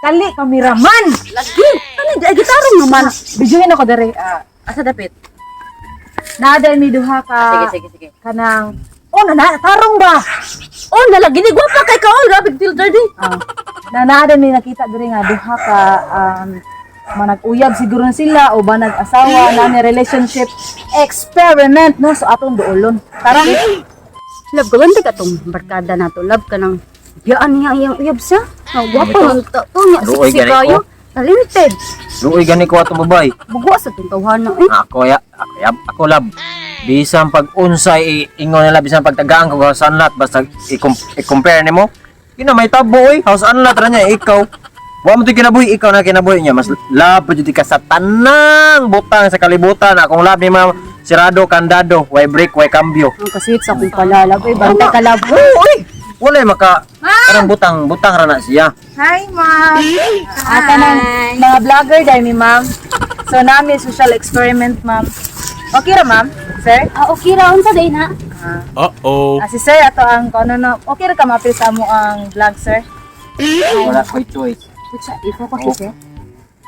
Dali, kameraman. Lagi. Ano di ay gitarong naman. Bidyuhin ako dere. Ah, Asa dapit? Naa dahil may duha ka. Sige, sige, sige. Kanang Oh, na tarong ba? Oh, nalagi ni gwapa kay ka. Oh, grabe filter di. Ah, na naa dahil may nakita dere nga duha ka manag-uyab siguro na sila o ba nag-asawa na ni relationship experiment, no? So atong duolon. Tara. Love, gawin ka tong barkada na to. Love ka ng biyaan niya iyang uyab sa. Ang gwapa man to to niya. Luoy Sexy gani kayo. ko. Talented. Luoy gani ko atong babae. Bugwa sa tong tawhana eh. Ako ya, ako ya, ako lab. Bisan pag unsay ingon nila, bisan pagtagaan ko house unlock, basta i-compare nimo. Kina may tabo oy, house unlock ra niya ikaw. Wa mo to kinabuhi, ikaw na kinabuhi niya. Mas lab pa jud ka sa tanang butang sa kalibutan. Akong lab ni ma'am, sirado, kandado, way break, way cambio. Ang kasweet sa akong palalab eh. Bantay ka love. Oo, oy. Walay maka kanang butang, butang ra na siya. Hi, ma'am. Ata ng mga vlogger dahil mi, ma'am. So, nami social experiment, ma'am. Okay ra, ma'am? Sir? Ah, okay ra unsa day na. Uh-oh. Ah, si sir, ato ang kung ano no. Okay ra ka maapil sa amo ang vlog, sir? Wala ko'y choice. Putsa, i-focus siya.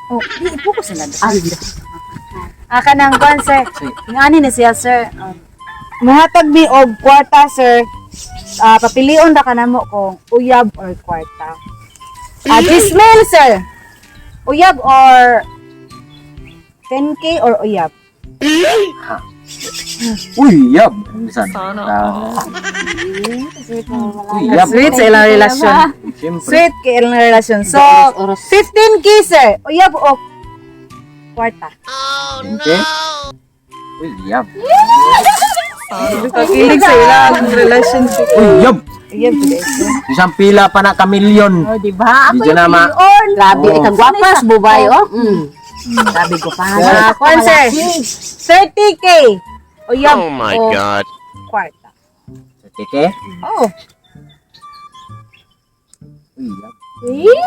Oh, i-focus na lang. Ah, Ah, kanang kwan, sir. Sige. Ingani ni siya, sir. Muhatag mi og kwarta, sir. Ah, papilion ra ka namo kung uyab or kwarta. Ah, Gismail, sir. Uyab or 10K or uyab? Uy, yab. Bisan. Sana. Uy, yab. Sweet sa ilang relasyon. Siyempre. Sweet kay ilang relasyon. So, Oras. 15K, sir. Uyab o kwarta? Okay. Uy, yab. Kakilig sa ilang relationship. Uy, yab. Uyab, sir. Isang pila pa na kamilyon. Oh, di ba? Di dyan na ma. Grabe, Oo. oh. Gwapa sa bubay, oh. Grabe ko pa. Ah, kwan, sir. 30K. Uyab Oh my o God. kwarta? Teke. Oh. Uy, yab.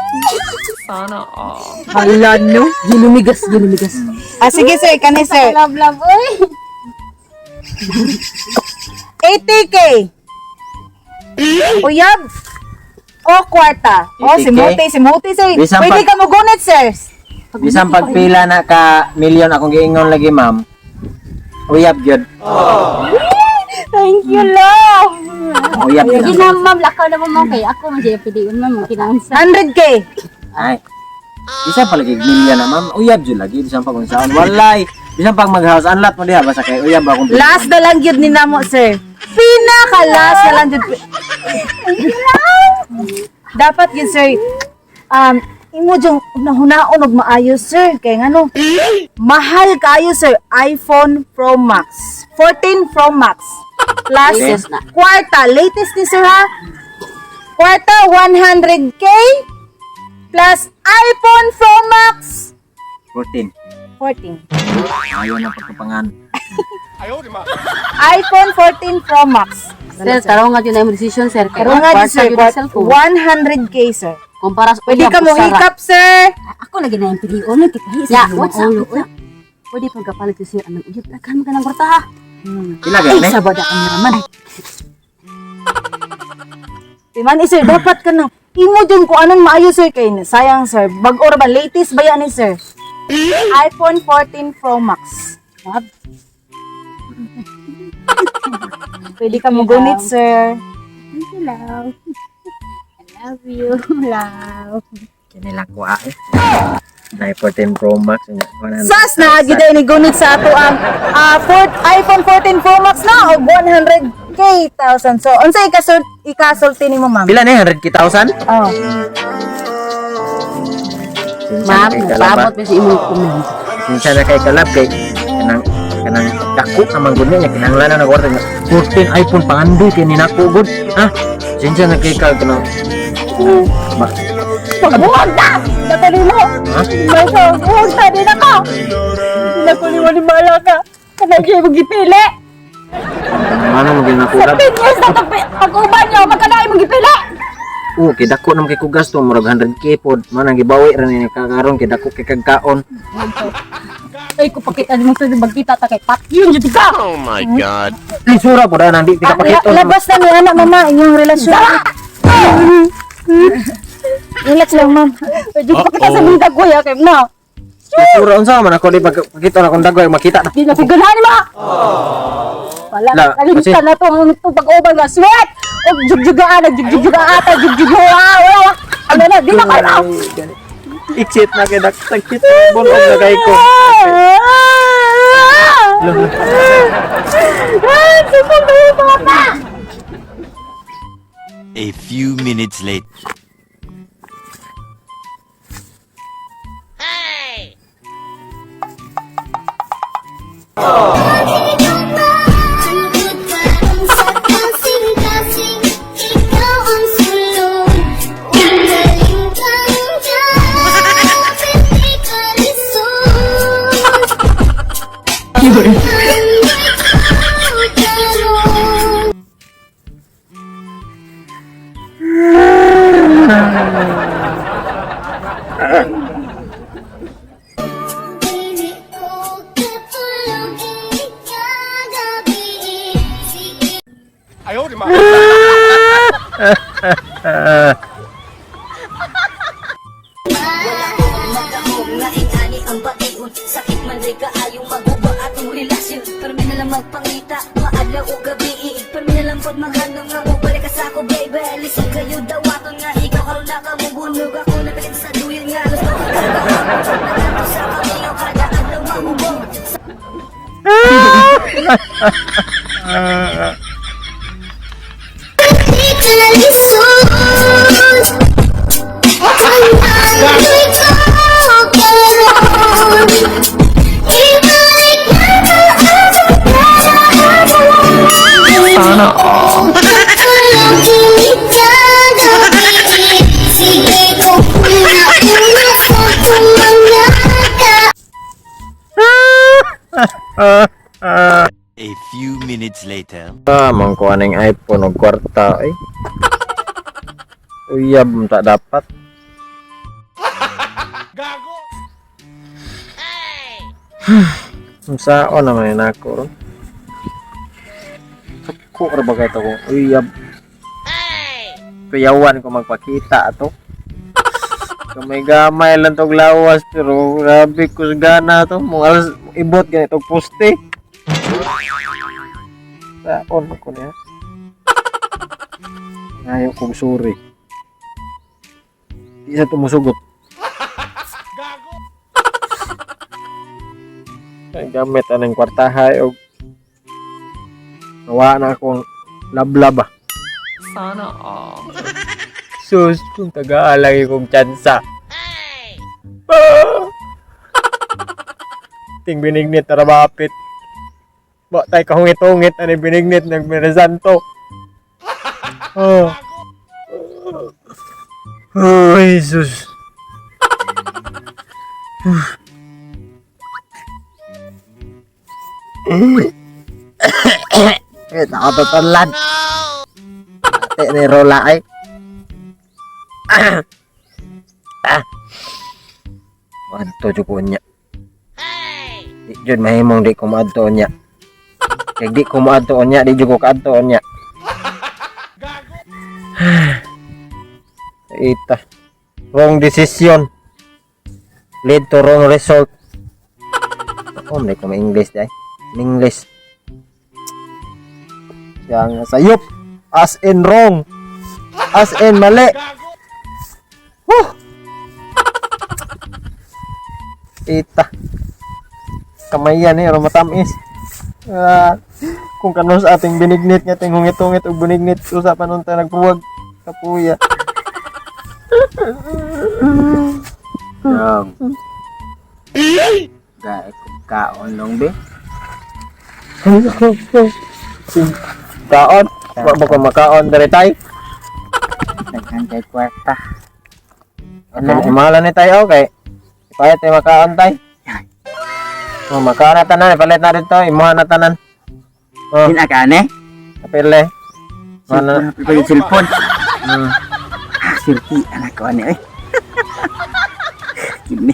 Hala, no? Gilumigas, gilumigas. Ah, sige, sir. Kani, sir. Love, love, oy. 80K. Uyab o kwarta? Oh, si 80K? Muti, si Muti, sir. Bisan Pwede ka mo gunit, sir. Bisan pagpila na ka milyon akong giingon lagi, ma'am. Uyab gyud. Thank you, love. Uyab Sige gyud. na, ma'am. Lakaw na mo, ma'am. Kay ako, man siya piliun, ma'am. Kinaunsa. 100K. Ay. Bisan pa lagi milyon na, ma'am. Uyab gyud lagi bisan pag unsaon. Walay. Bisan pag mag-house unlock mo diha basta kay uyab akong pilion. Last na lang yun ni namo, sir. Pinaka last na lang yun. Dapat yun, sir. Imo dyong nahunaon og maayos, sir. Kay ngano, mahal kaayo, sir. iPhone Pro Max. 14 Pro Max. Plus, Latest na. kwarta. Latest ni sir, ha? Kwarta, 100K. Plus, iPhone Pro Max. 14. 14. Ayaw na pagkapangan. iPhone 14 Pro Max. Sir, tarong nga yun na yung decision, sir. Kay Pero nga, kwarta sir, yun ang cellphone. 100K, sir. Kumpara sa Pwede uyab, ka mo usara. hikap, sir. Ako lagi na yung piliun. Kaya Ya, sa what's ulo, oy. Pwede pang kapalit si sir. Anong uyab? Nagkaan mo ka ng kwarta, ha? Pila Ay, gani? sabada kameraman. Di man, eh, sir, dapat ka nang imo dyan kung anong maayo, sir. Kay sayang, sir. Bag-o ra ba? Latest ba yan, eh, sir? iPhone 14 Pro Max. Love. Pwede ka mo gunit, sir. Thank you, love. I love you, love. Kinila ko ah. Na 14 Pro Max. Sas na gid ni gunit sa ato ang iPhone 14 Pro Max na og 100K thousand. So, unsa ikasulti nimo, ma'am? Pila ni 100,000? Oh. Ma'am, nagpaabot pa sa imong comment. Kinsa na kay kalab kay kanang kanang dako naman gud niya kinahanglan na nagwarta niya 14 iPhone pangandoy kay ni nako gud ha. Kinsa na kay ka kanang ma Pagbuwag na! Natalino! Ha? Basta, buwag na din ako! Hindi na ko liwa ka. Kanang siya mong gipili! Ano mo gyud nako lab? 10 years na itong pag-uban niyo, magkanain mong gipili! Oo, kay dako naman kay ko gasto murag 100K pod. Man ang gibawi ra ni kakaron kay dako kay kagkaon. Ay, ko pakita mo sa magkita ta kay patyon jud ka. Oh my God. Lisura pod ana di ka pakiton. Labas na ni anak, mama, inyong relasyon. Relax lang, ma'am. Medyo pakita sa mga dagway ha, kay na. Sura unsa man ako di pagkita na akong dagway makita na. Di na ko ganahan ma. Wala, La, kalimutan na to ang itong pag-uban nga sweat. Og jugjugaan, nagjugjugaan ata, jugjugjugaan. Wala, wala. Ano na, di na kayo na. Exit na kay sakit bunog na kay ko. Ah, sipon ba yung bata? A few minutes later. Tungkod karon sa kasing-kasing, ikaw ang sulong. Umaling kang kapit, di ka lisod. Ang karon. Dili ko katulogin kagabi. Sige. Magahom nga ingani ang bation. Sakit man rin kaayo maguba atong relasyon. Pero may nalang magpangita, maadlaw o gabi. Pero may nalang pag maghandong nga mo balik ka sa ako, baby. Lisod kayo dawaton nga ikaw karon nakamubunog. Ako nabilin sa duyan nga gusto ko kagawa. Nagato sa kamingaw kada adlaw mahubog. Di ka nalisod. Ang ko karon. Ibalik na ang Sana all. Katulogin kagabi. Sige ko una-una sa akong mga ka. A few minutes later. Ah, mangkuha ning iPhone og kwarta ay. Uyab man ta dapat. Gago. Unsaon naman yun ako ron? Suko ra ba kay to kung uyab? Kuyawan ko magpakita ato. Gamay-gamay lang tog lawas pero grabe ko sa gana to. Mga alas ibot ganito poste. Saon man ko niya. Ayaw kong sorry. Di sa tumusugot. Gago! Ay, gamit anang kwartahay og nawa na akong lablab ah. Sana all. Sus, kung taga-alagi kong tsansa. Ah! Ting binignit na rabapit. Ba tay kahungit-ungit ani binignit nagmiresanto. Oh. Oh, Jesus. Eh, nakatotanlan. Ate ni Rola ay. Ah. Adto jud ko niya. Di jud mahimong di ko maadto niya. Kay di ko maadto niya, di jud ko kaadto niya. Ita. Wrong decision. Lead to wrong result. Ako, hindi ko ma-English dahil. English. Siya nga sayop. As in wrong. As in mali. Whew! Ita. Kamayan eh, matamis. Ah, kung kano sa ating binignit nga ting hungit-hungit og binignit usapan nun tayo nagpuwag. Kapuya. Dong. Gae ko kaon long be. Kaon. Wa ba ko makaon dere tay? Daghan kay kwarta. Ano imahalan ni tay okay. Ipalit tayo makaon tay. Oh, makaon na tanan, ipalit na dito, imuha na tanan. Oh, Din akane? kapile. Mana? Cellphone, yung cellphone. Hmm. Ah, sirti anak ko ani oy. Kini.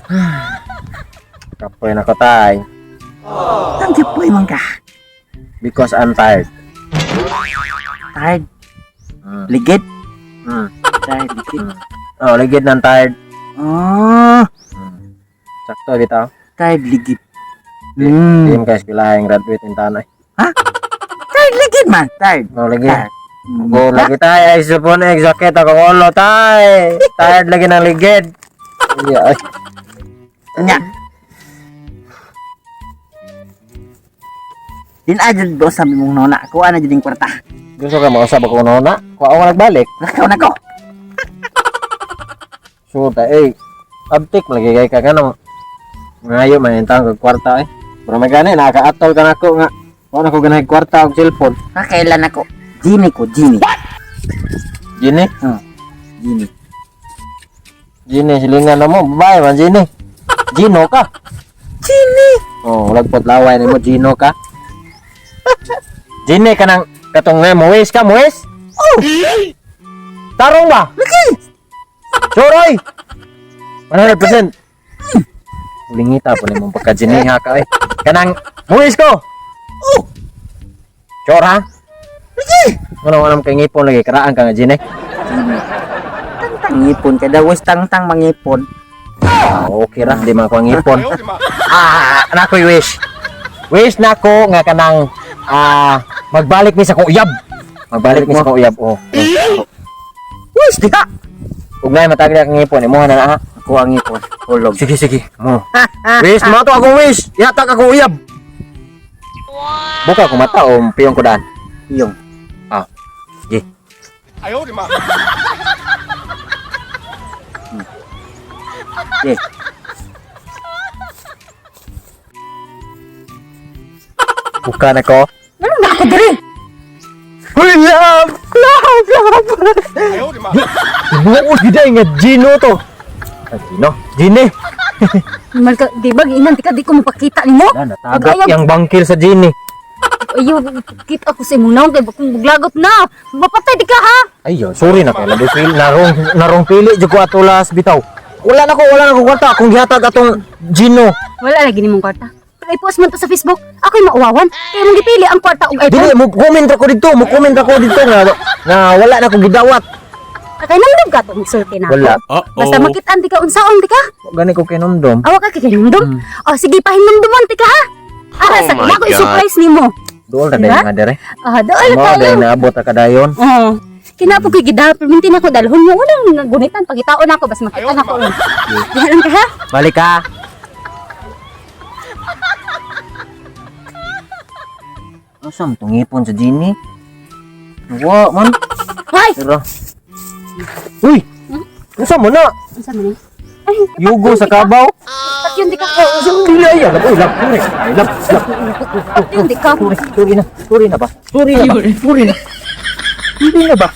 Kapoy na ko tay. Ang kipoy man ka. Because I'm tired. Tired. Mm. Ligid. Mm. Tired ligid. Oh, ligid ng tired. Ah, Sakto bitaw. tired ligid. Di mo kay eskwelahan graduate in tanay. Tired ligid man, tired. Oh, lagi. Tired. Go lagi tay ay cellphone ay sakit ako ulo tay. Tired lagi ng ligid. Yeah. Ay. Nya. Din adyo do sa mong nona. Kuha na jud ning kwarta. Gusto ka mausap ako nona? Kuha ako nagbalik. Lakaw na ko. So ta eh abtik lagi kay ka kanang ngayo man intang kag kwarta eh. Pero may gani nakakaatol ka nako nga. Wa na ko ganahay kwarta og cellphone. Ha, kailan ako? Genie ko, genie. Gini, Genie. Gini silingan na mo, babae man Gini. Gino ka. Genie. Oh, lagpot laway nimo Gino ka. Gini ka nang katong nga muwis ka, muwis. Oh. Tarong ba? Lagi. Choroy. 100%. Ulingita po nimo pagka Giniha ka eh. Kanang muwis ko. Oh. Chor ha? Lagi. Ano anong kay ngipon lagi karaan ka nga Gini. Genie. Tangtang ngipon kada wis tangtang mangipon. Ah, okay ra, di man ko ang ngipon. Ah, anak ko wish. Wish na ko nga kanang magbalik mi sa akong uyab. Magbalik mi sa akong uyab. Oh. Wis diha. Ug nay matag na akong ngipon, imuha na na ha. Ako ang ngipon. Hulog. Sige sige. Mo. Wish mo to akong wish. Ihatag akong uyab. Buka ko mata o piyong ko daan. Yung. Ah. Sige. Yes. Buka na ko. Ano na ako diri? Uy, love! Love! Love! Buo gid nga Gino to. Ah, Gino? Gine. Mal ka, di ba giinan ti ka di ko mapakita nimo? Wala, natagat Ayaw. yang bangkil sa Gine. Ayaw, kita ako sa imong naong kay bakong buglagot na. Mapatay di ka ha. Ayo, sorry na kay labi pili narong narong pili jud ko ato las bitaw. Wala na ko kwarta kung gihatag atong Gino. Wala lagi nimong kwarta. Pero i-post man to sa Facebook, ako'y mauwawan. Kay imong gipili ang kwarta og Dili iPhone. mo comment ra ko didto, mo comment ra ko didto nga nga wala na ko gidawat. Kay nandog ka to sulti na. Wala. Basta makitaan di ka unsaon di ka. Wa Gani ko kinumdum. Awa ka kay hinumdum. O sige pahinumdumon ti ka ha. Ara sa Oh my ako God. i-surprise nimo. Duol ra Diba? dai nga dire. Ah, dool Mo kayo. dai naabot ra kadayon. Oo. Kinapo ko'y gida, perminti na ko dalhon mo unang gunitan pagitaon ako bas makita na ko. Diha lang ka ha. Balik ka. Asa mo tong ngipon sa Genie? Wa man. Hoy, Pero. Uy! Unsa mo na? unsa man ni? Ay, Yugo sa kabaw? patyon di ka. Dili ay, lab, uy, lab, sorry. Ay, lab, lab. Patyon di ka. Sorry, sorry na. Sorry na ba? Sorry na ba? Sorry na. Hindi na ba?